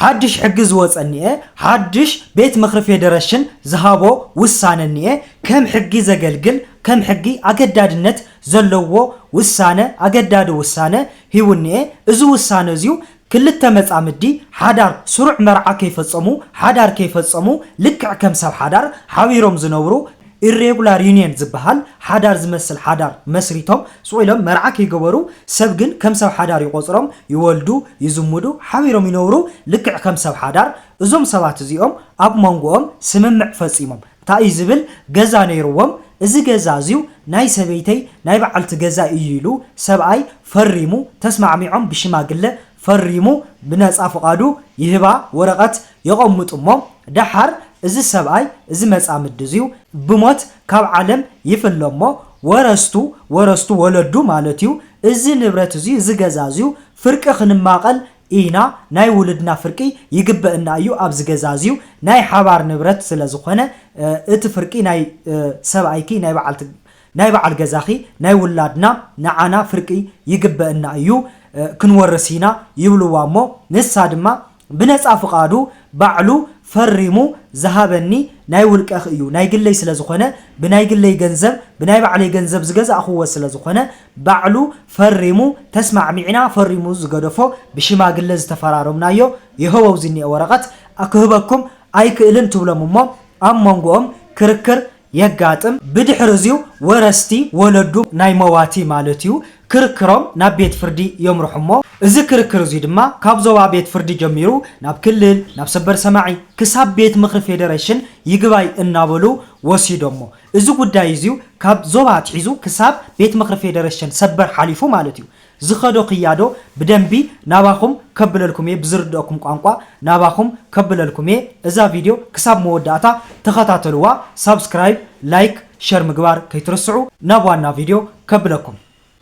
ሓድሽ ሕጊ ዝወፀ እኒኤ፣ ሓድሽ ቤት ምኽሪ ፌደረሽን ዝሃቦ ውሳነ እኒኤ፣ ከም ሕጊ ዘገልግል፣ ከም ሕጊ ኣገዳድነት ዘለዎ ውሳነ፣ ኣገዳዲ ውሳነ ሂቡ እኒኤ። እዚ ውሳነ እዚዩ ክልተ መጻምዲ ሓዳር ስሩዕ መርዓ ከይፈጸሙ፣ ሓዳር ከይፈጸሙ፣ ልክዕ ከም ሰብ ሓዳር ሓቢሮም ዝነብሩ፣ ኢሬጉላር ዩኒየን ዝበሃል ሓዳር ዝመስል ሓዳር መስሪቶም፣ ስቕ ኢሎም መርዓ ከይገበሩ፣ ሰብ ግን ከም ሰብ ሓዳር ይቖጽሮም፣ ይወልዱ፣ ይዝምዱ፣ ሓቢሮም ይነብሩ፣ ልክዕ ከም ሰብ ሓዳር። እዞም ሰባት እዚኦም ኣብ መንጎኦም ስምምዕ ፈጺሞም። እንታይ እዩ ዝብል? ገዛ ነይርዎም። እዚ ገዛ እዚዩ ናይ ሰበይተይ፣ ናይ በዓልቲ ገዛ እዩ ኢሉ ሰብኣይ ፈሪሙ፣ ተስማዕሚዖም ብሽማግለ ፈሪሙ ብነጻ ፍቓዱ ይህባ ወረቐት የቐምጡ እሞ፣ ደሓር እዚ ሰብኣይ፣ እዚ መጻምዲ እዚዩ ብሞት ካብ ዓለም ይፍለ እሞ፣ ወረስቱ፣ ወረስቱ ወለዱ ማለት እዩ፣ እዚ ንብረት እዚዩ፣ እዚ ገዛ እዚዩ ፍርቂ ክንማቐል ኢና፣ ናይ ውሉድና ፍርቂ ይግበእና እዩ፣ ኣብዚ ገዛ እዚዩ ናይ ሓባር ንብረት ስለ ዝኾነ፣ እ፣ እቲ ፍርቂ ናይ፣ እ፣ ሰብኣይኪ፣ ናይ በዓልቲ ናይ በዓል ገዛኺ ናይ ውላድና ንዓና ፍርቂ ይግበእና እዩ፣ እ፣ ክንወርስ ኢና ይብልዋ እሞ፣ ንሳ ድማ ብነጻ ፍቓዱ ባዕሉ ፈሪሙ ዝሃበኒ ናይ ውልቀኺ እዩ፣ ናይ ግለይ ስለ ዝኾነ፣ ብናይ ግለይ ገንዘብ፣ ብናይ ባዕለይ ገንዘብ ዝገዛእኽዎ ስለ ዝኾነ፣ ባዕሉ ፈሪሙ፣ ተስማዕሚዕና ፈሪሙ ዝገደፎ፣ ብሽማግለ ዝተፈራረምናዮ ይኸው ኣብዚ እኒአ ወረቐት ክህበኩም ኣይክእልን ትብሎም እሞ፣ ኣብ መንጎኦም ክርክር የጋጥም። ብድሕሪ እዚዩ ወረስቲ፣ ወለዱ ናይ መዋቲ ማለት እዩ፣ ክርክሮም ናብ ቤት ፍርዲ የምርሑ እሞ፣ እዚ ክርክር እዚዩ ድማ ካብ ዞባ ቤት ፍርዲ ጀሚሩ ናብ ክልል፣ ናብ ሰበር ሰማዒ፣ ክሳብ ቤት ምኽሪ ፌደሬሽን ይግባይ እናበሉ ወሲዶሞ። እዚ ጉዳይ እዚዩ ካብ ዞባ ኣትሒዙ ክሳብ ቤት ምኽሪ ፌደሬሽን ሰበር ሓሊፉ ማለት እዩ። ዝኸዶ ክያዶ ብደንቢ ናባኹም ከብለልኩም እየ፣ ብዝርድአኩም ቋንቋ ናባኹም ከብለልኩም እየ። እዛ ቪድዮ ክሳብ መወዳእታ ተኸታተልዋ። ሳብስክራይብ፣ ላይክ፣ ሸር ምግባር ከይትርስዑ። ናብ ዋና ቪድዮ ከብለኩም።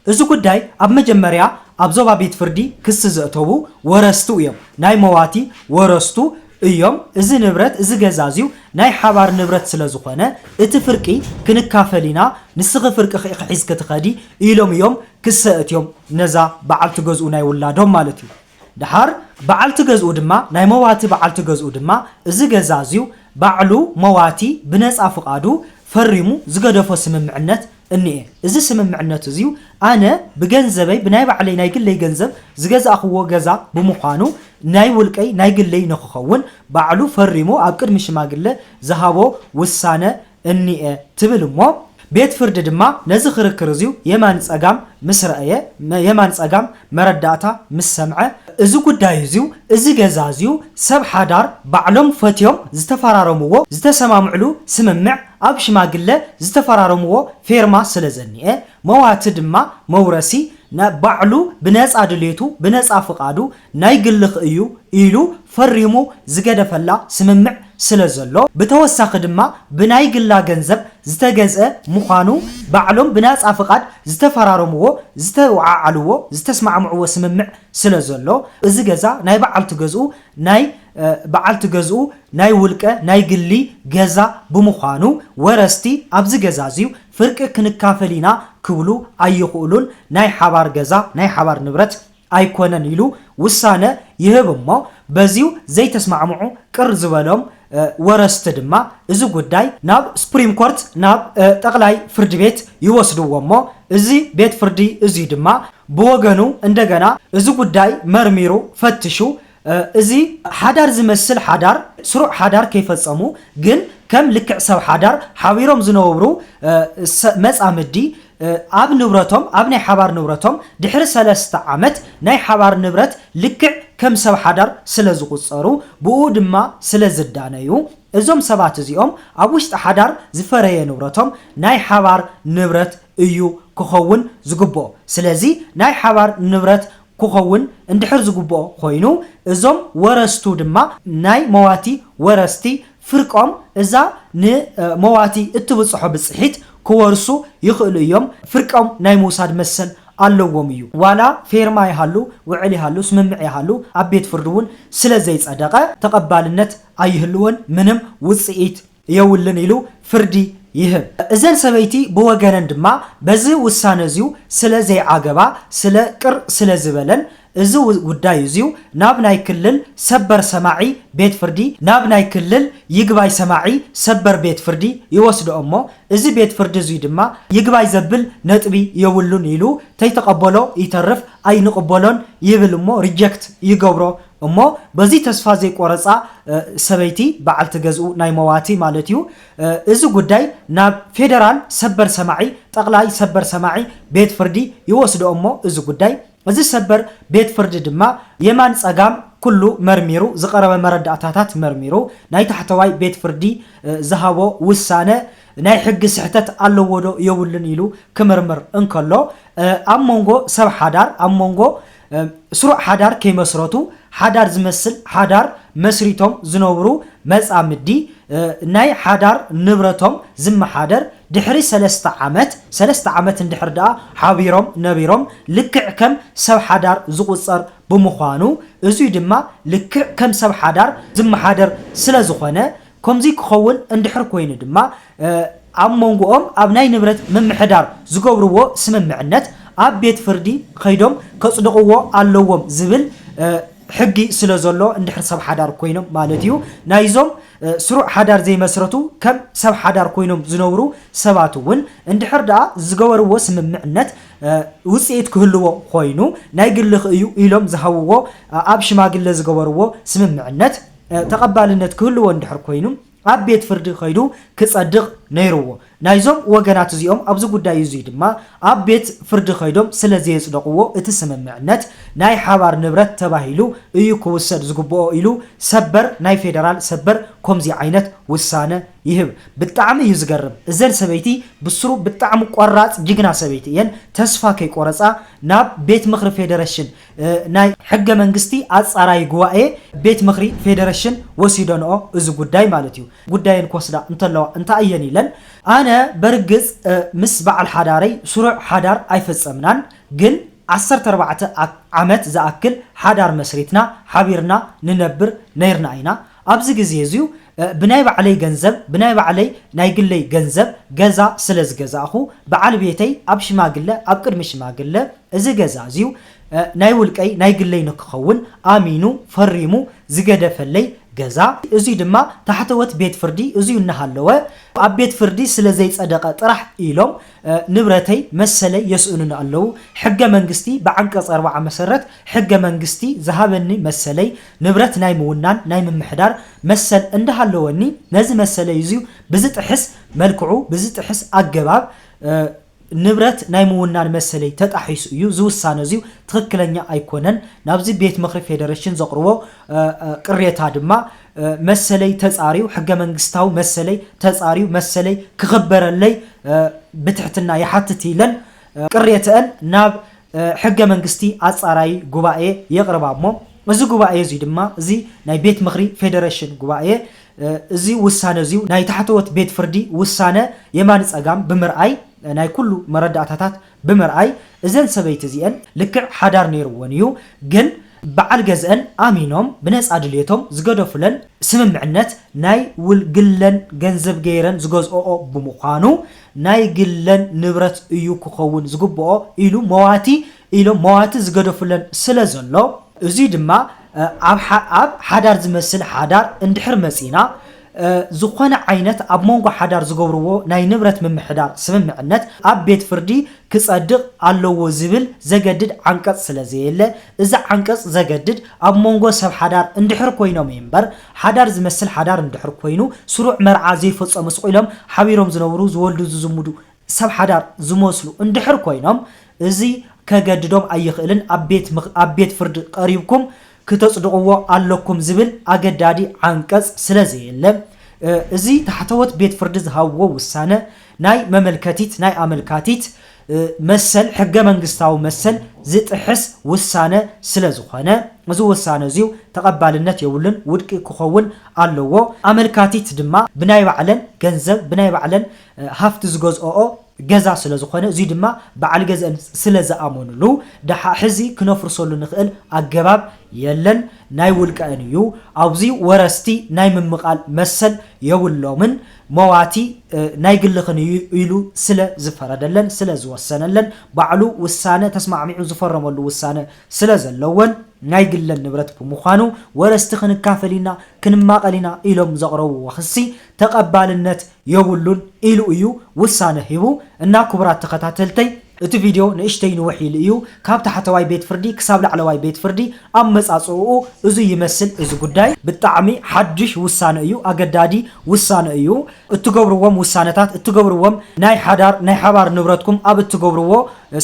እዚ ጉዳይ ኣብ መጀመርያ ኣብ ዞባ ቤት ፍርዲ ክሲ ዘእተዉ ወረስቱ እዮም። ናይ መዋቲ ወረስቱ እዮም። እዚ ንብረት፣ እዚ ገዛ እዚዩ ናይ ሓባር ንብረት ስለ ዝኾነ፣ እቲ ፍርቂ ክንካፈል ኢና፣ ንስኺ ፍርቅኺ ኢኺ ሒዝኪ ትኸዲ ኢሎም እዮም ክሲ ኣእትዮም ነዛ በዓልቲ ገዝኡ ናይ ውላዶም ማለት እዩ። ደሓር በዓልቲ ገዝኡ ድማ፣ ናይ መዋቲ በዓልቲ ገዝኡ ድማ፣ እዚ ገዛ እዚዩ ባዕሉ መዋቲ ብነጻ ፍቓዱ ፈሪሙ ዝገደፎ ስምምዕነት እኒኤ። እዚ ስምምዕነት እዚዩ ኣነ ብገንዘበይ፣ ብናይ ባዕለይ ናይ ግለይ ገንዘብ ዝገዛእኽዎ ገዛ ብምዃኑ፣ ናይ ውልቀይ ናይ ግለይ ንኽኸውን ባዕሉ ፈሪሙ ኣብ ቅድሚ ሽማግለ ዝሃቦ ውሳነ እኒኤ ትብል እሞ፣ ቤት ፍርዲ ድማ ነዚ ክርክር እዚዩ የማን ጸጋም ምስ ረኣየ፣ መ-፣ የማን ጸጋም መረዳእታ ምስ ሰምዐ፣ እዚ ጉዳይ እዚዩ፣ እዚ ገዛ እዚዩ ሰብ ሓዳር ባዕሎም ፈትዮም ዝተፈራረምዎ፣ ዝተሰማምዕሉ ስምምዕ፣ ኣብ ሽማግለ ዝተፈራረምዎ ፌርማ ስለ ዘኒኤ፣ መዋቲ ድማ መውረሲ ና-፣ ባዕሉ ብነጻ ድሌቱ፣ ብነጻ ፍቓዱ ናይ ግልኺ እዩ ኢሉ ፈሪሙ ዝገደፈላ ስምምዕ ስለ ዘሎ፣ ብተወሳኺ ድማ ብናይ ግላ ገንዘብ ዝተገዝአ ምዃኑ፣ ባዕሎም ብናጻ ፍቓድ ዝተፈራረምዎ፣ ዝተወዓዓልዎ፣ ዝተስማዕምዕዎ ስምምዕ ስለ ዘሎ፣ እዚ ገዛ ናይ በዓልቲ ገዝኡ፣ ናይ፣ እ፣ በዓልቲ ገዝኡ ናይ ውልቀ፣ ናይ ግሊ ገዛ ብምዃኑ፣ ወረስቲ ኣብዚ ገዛ እዚዩ ፍርቂ ክንካፈል ኢና ክብሉ ኣይኽእሉን። ናይ ሓባር ገዛ፣ ናይ ሓባር ንብረት ኣይኮነን ኢሉ ውሳነ ይህብ እሞ፣ በዚዩ ዘይተስማዕምዑ ቅር ዝበሎም፣ እ፣ ወረስቲ ድማ እዚ ጉዳይ ናብ ስፕሪም ኮርት፣ ናብ፣ እ፣ ጠቕላይ ፍርዲ ቤት ይወስድዎ እሞ፣ እዚ ቤት ፍርዲ እዚ ድማ ብወገኑ እንደገና እዚ ጉዳይ መርሚሩ ፈትሹ፣ እ፣ እዚ ሓዳር ዝመስል ሓዳር፣ ስሩዕ ሓዳር ከይፈጸሙ ግን ከም ልክዕ ሰብ ሓዳር ሓቢሮም ዝነብሩ፣ እ፣ ሰ-፣ መጻምዲ፣ እ፣ ኣብ ንብረቶም፣ ኣብ ናይ ሓባር ንብረቶም ድሕሪ ሰለስተ ዓመት ናይ ሓባር ንብረት ልክዕ ከም ሰብ ሓዳር ስለ ዝቑጸሩ፣ ብኡ ድማ ስለ ዝዳነዩ፣ እዞም ሰባት እዚኦም ኣብ ውሽጢ ሓዳር ዝፈረየ ንብረቶም ናይ ሓባር ንብረት እዩ ክኸውን ዝግብኦ። ስለዚ ናይ ሓባር ንብረት ክኸውን እንድሕር ዝግብኦ ኮይኑ፣ እዞም ወረስቱ ድማ ናይ መዋቲ ወረስቲ ፍርቆም እዛ ንመዋቲ እትብጽሖ ብጽሒት ክወርሱ ይኽእሉ እዮም። ፍርቆም ናይ ምውሳድ መሰል ኣለዎም እዩ። ዋላ ፌርማ ይሃሉ፣ ውዕል ይሃሉ፣ ስምምዕ ይሃሉ፣ ኣብ ቤት ፍርዲ እውን ስለ ዘይጸደቐ ተቐባልነት ኣይህልዎን፣ ምንም ውጽኢት የውልን ኢሉ ፍርዲ ይህብ። እዘን ሰበይቲ ብወገነን ድማ በዚ ውሳነ እዚዩ ስለ ዘይዓገባ፣ ስለ ቅር ስለ ዝበለን፣ እዚ ው- ጉዳይ እዚዩ ናብ ናይ ክልል ሰበር ሰማዒ ቤት ፍርዲ፣ ናብ ናይ ክልል ይግባይ ሰማዒ ሰበር ቤት ፍርዲ ይወስድኦ እሞ፣ እዚ ቤት ፍርዲ እዙይ ድማ ይግባይ ዘብል ነጥቢ የብሉን ኢሉ ተይተቐበሎ ይተርፍ፣ ኣይንቕበሎን ይብል እሞ ሪጀክት ይገብሮ እሞ፣ በዚ ተስፋ ዘይቆረፃ ሰበይቲ በዓልቲ ገዝኡ ናይ መዋቲ ማለት እዩ። እዚ ጉዳይ ናብ ፌደራል ሰበር ሰማዒ፣ ጠቕላይ ሰበር ሰማዒ ቤት ፍርዲ ይወስዶ እሞ፣ እዚ ጉዳይ እዚ ሰበር ቤት ፍርዲ ድማ የማን ጸጋም ኩሉ መርሚሩ፣ ዝቐረበ መረዳእታታት መርሚሩ፣ ናይ ታሕተዋይ ቤት ፍርዲ ዝሃቦ ውሳነ ናይ ሕጊ ስሕተት ኣለዎ ዶ የብሉን ኢሉ ክምርምር እንከሎ፣ ኣብ መንጎ ሰብ ሓዳር፣ ኣብ መንጎ ስሩዕ ሓዳር ከይመስረቱ፣ ሓዳር ዝመስል ሓዳር መስሪቶም ዝነብሩ መጻምዲ፣ ናይ ሓዳር ንብረቶም ዝመሓደር ድሕሪ ሰለስተ ዓመት፣ ሰለስተ ዓመት እንድሕር ደኣ ሓቢሮም ነቢሮም፣ ልክዕ ከም ሰብ ሓዳር ዝቑጸር ብምዃኑ፣ እዙይ ድማ ልክዕ ከም ሰብ ሓዳር ዝመሓደር ስለ ዝኾነ፣ ከምዚ ክኸውን እንድሕር ኮይኑ ድማ፣ ኣብ መንጎኦም ኣብ ናይ ንብረት ምምሕዳር ዝገብርዎ ስምምዕነት ኣብ ቤት ፍርዲ ከይዶም ከጽድቕዎ ኣለዎም ዝብል ሕጊ ስለ ዘሎ፣ እንድሕር ሰብ ሓዳር ኮይኖም ማለት እዩ፣ ናይዞም ስሩዕ ሓዳር ዘይመስረቱ ከም ሰብ ሓዳር ኮይኖም ዝነብሩ ሰባት እውን፣ እንድሕር ደኣ ዝገበርዎ ስምምዕነት ውጽኢት ክህልዎ ኮይኑ፣ ናይ ግልኺ እዩ ኢሎም ዝሃብዎ ኣብ ሽማግለ ዝገበርዎ ስምምዕነት ተቐባልነት ክህልዎ እንድሕር ኮይኑ፣ ኣብ ቤት ፍርዲ ከይዱ ክጸድቕ ነይርዎ። ናይዞም ወገናት እዚኦም ኣብዚ ጉዳይ እዙይ ድማ ኣብ ቤት ፍርዲ ከይዶም ስለ ዘየጽደቕዎ፣ እቲ ስምምዕነት ናይ ሓባር ንብረት ተባሂሉ እዩ ክውሰድ ዝግብኦ ኢሉ ሰበር ናይ ፌደራል ሰበር ከምዚ ዓይነት ውሳነ ይህብ። ብጣዕሚ እዩ ዝገርም። እዘን ሰበይቲ ብስሩ ብጣዕሚ ቆራጽ ጅግና ሰበይቲ እየን። ተስፋ ከይቆረጻ ናብ ቤት ምኽሪ ፌደሬሽን ናይ ሕገ መንግስቲ ኣጻራይ ጉባኤ ቤት ምኽሪ ፌደሬሽን ወሲደንኦ እዚ ጉዳይ ማለት እዩ። ጉዳየን ክወስዳ እንተለዋ እንታይ እየን ኢለን፣ ኣነ በርግጽ ምስ በዓል ሓዳረይ ስሩዕ ሓዳር ኣይፈጸምናን፣ ግን ዓሰርተ ኣርባዕተ ዓመት ዝኣክል ሓዳር መስሪትና ሓቢርና ንነብር ነይርና ኢና። ኣብዚ ግዜ እዚዩ ብናይ ባዕለይ ገንዘብ፣ ብናይ ባዕለይ ናይ ግለይ ገንዘብ ገዛ ስለ ዝገዛእኹ፣ በዓል ቤተይ ኣብ ሽማግለ፣ ኣብ ቅድሚ ሽማግለ፣ እዚ ገዛ እዚዩ ናይ ውልቀይ ናይ ግለይ ንክኸውን ኣሚኑ ፈሪሙ ዝገደፈለይ ገዛ፣ እዙይ ድማ ታሕተዎት ቤት ፍርዲ እዙይ እናሃለወ፣ ኣብ ቤት ፍርዲ ስለ ዘይጸደቐ ጥራሕ ኢሎም ንብረተይ መሰለይ የስእኑኒ ኣለዉ። ሕገ መንግስቲ ብዓንቀጽ ኣርባዓ መሰረት ሕገ መንግስቲ ዝሃበኒ መሰለይ ንብረት ናይ ምውናን ናይ ምምሕዳር መሰል እንዳሃለወኒ፣ ነዚ መሰለይ እዚዩ ብዝጥሕስ መልክዑ፣ ብዝጥሕስ ኣገባብ ንብረት ናይ ምውናን መሰለይ ተጣሒሱ እዩ፣ ዝውሳነ እዚዩ ትኽክለኛ ኣይኮነን። ናብዚ ቤት ምኽሪ ፌደሬሽን ዘቕርቦ ቅሬታ ድማ መሰለይ ተጻርዩ፣ ሕገ መንግስታዊ መሰለይ ተጻርዩ፣ መሰለይ ክኽበረለይ ብትሕትና ይሓትት ኢለን ቅሬተአን ናብ ሕገ መንግስቲ ኣጻራይ ጉባኤ የቕርባ እሞ፣ እዚ ጉባኤ እዙይ ድማ፣ እዚ ናይ ቤት ምኽሪ ፌደሬሽን ጉባኤ፣ እዚ ውሳነ እዚዩ ናይ ታሕተዎት ቤት ፍርዲ ውሳነ የማን ጸጋም ብምርኣይ፣ ናይ ኩሉ መረዳእታታት ብምርኣይ፣ እዘን ሰበይቲ እዚአን ልክዕ ሓዳር ነይርወን እዩ፣ ግን በዓል ገዝአን ኣሚኖም ብነጻ ድልየቶም ዝገደፉለን ስምምዕነት ናይ ውል ግለን ገንዘብ ገይረን ዝገዝኦኦ ብምዃኑ፣ ናይ ግለን ንብረት እዩ ክኸውን ዝግብኦ ኢሉ መዋቲ ኢሎም መዋቲ ዝገደፉለን ስለ ዘሎ፣ እዙይ ድማ ኣብ ሓዳር ዝመስል ሓዳር እንድሕር መጺና፣ ዝኾነ ዓይነት ኣብ መንጎ ሓዳር ዝገብርዎ ናይ ንብረት ምምሕዳር ስምምዕነት ኣብ ቤት ፍርዲ ክጸድቕ ኣለዎ ዝብል ዘገድድ ዓንቀጽ ስለ ዘየለ፣ እዚ ዓንቀጽ ዘገድድ ኣብ መንጎ ሰብ ሓዳር እንድሕር ኮይኖም እምበር፣ ሓዳር ዝመስል ሓዳር እንድሕር ኮይኑ፣ ስሩዕ መርዓ ዘይፈጸሙ ስቕ ኢሎም ሓቢሮም ዝነብሩ፣ ዝወልዱ፣ ዝዝምዱ ሰብ ሓዳር ዝመስሉ እንድሕር ኮይኖም፣ እዚ ከገድዶም ኣይኽእልን። ኣብ ቤት ምኽ-፣ ኣብ ቤት ፍርዲ ቀሪብኩም ክተጽድቕዎ ኣለኩም ዝብል ኣገዳዲ ዓንቀጽ ስለ ዘየለ፣ እዚ ታሕተዎት ቤት ፍርዲ ዝሃብዎ ውሳነ ናይ መመልከቲት፣ ናይ ኣመልካቲት መሰል፣ ሕገ መንግስታዊ መሰል ዝጥሕስ ውሳነ ስለ ዝኾነ፣ እዚ ውሳነ እዚዩ ተቐባልነት የብሉን፣ ውድቂ ክኸውን ኣለዎ። ኣመልካቲት ድማ ብናይ ባዕለን ገንዘብ፣ ብናይ ባዕለን ሃፍቲ ዝገዝኦኦ ገዛ ስለ ዝኾነ፣ እዚ ድማ በዓል ገዝአን ስለ ዝኣመኑሉ፣ ደሓ ሕዚ ክነፍርሰሉ ንኽእል ኣገባብ የለን፣ ናይ ውልቀአን እዩ። ኣብዚ ወረስቲ ናይ ምምቓል መሰል የብሎምን፣ መዋቲ፣ እ፣ ናይ ግልኽን እዩ ኢሉ ስለ ዝፈረደለን፣ ስለ ዝወሰነለን፣ ባዕሉ ውሳነ ተስማዕሚዑ ዝፈረመሉ ውሳነ ስለ ዘለወን፣ ናይ ግለን ንብረት ብምዃኑ፣ ወረስቲ ክንካፈል ኢና፣ ክንማቐል ኢና ኢሎም ዘቕረብዎ ክሲ ተቐባልነት የብሉን ኢሉ እዩ ውሳነ ሂቡ። እና ክቡራት ተኸታተልተይ፣ እቲ ቪድዮ ንእሽተይ ንውሕ ኢሉ እዩ። ካብ ታሕተዋይ ቤት ፍርዲ ክሳብ ላዕለዋይ ቤት ፍርዲ ኣመጻጽእኡ እዚ ይመስል። እዚ ጉዳይ ብጣዕሚ ሓድሽ ውሳነ እዩ፣ ኣገዳዲ ውሳነ እዩ። እትገብርዎም ውሳነታት፣ እትገብርዎም ናይ ሓዳር፣ ናይ ሓባር ንብረትኩም ኣብ እትገብርዎ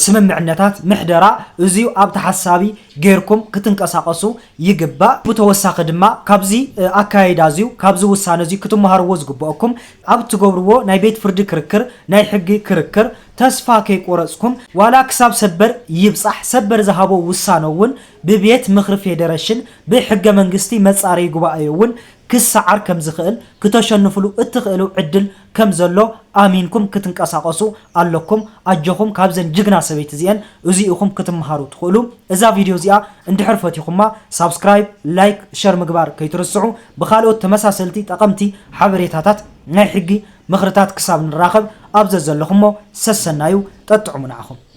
ስምምዕነታት፣ ምሕደራ፣ እዚዩ ኣብ ተሓሳቢ ጌርኩም ክትንቀሳቐሱ ይግባእ። ብተወሳኺ ድማ ካብዚ፣ እ፣ ኣካያይዳ እዚዩ፣ ካብዚ ውሳነ እዚዩ ክትመሃርዎ ዝግበአኩም፣ ኣብ እትገብርዎ ናይ ቤት ፍርዲ ክርክር፣ ናይ ሕጊ ክርክር ተስፋ ከይቆረጽኩም፣ ዋላ ክሳብ ሰበር ይብጻሕ፣ ሰበር ዝሃቦ ውሳነ እውን ብቤት ምኽሪ ፌደረሽን፣ ብሕገ መንግስቲ መጻረዪ ጉባኤ እውን ክሰዓር ከም ዝኽእል፣ ክተሸንፍሉ እትኽእሉ ዕድል ከም ዘሎ ኣሚንኩም ክትንቀሳቐሱ ኣለኩም። ኣጆኹም፣ ካብዘን ጅግና ሰበይቲ እዚአን እዚ ኢኹም ክትመሃሩ ትኽእሉ። እዛ ቪድዮ እዚኣ እንድሕር ፈቲኹማ፣ ሳብስክራይብ፣ ላይክ፣ ሸር ምግባር ከይትርስዑ። ብኻልኦት ተመሳሰልቲ ጠቐምቲ ሓበሬታታት፣ ናይ ሕጊ ምኽርታት ክሳብ ንራኸብ፣ ኣብ ዘዘለኹሞ ሰሰናዩ ጠጥዑሙ ንዓኹም።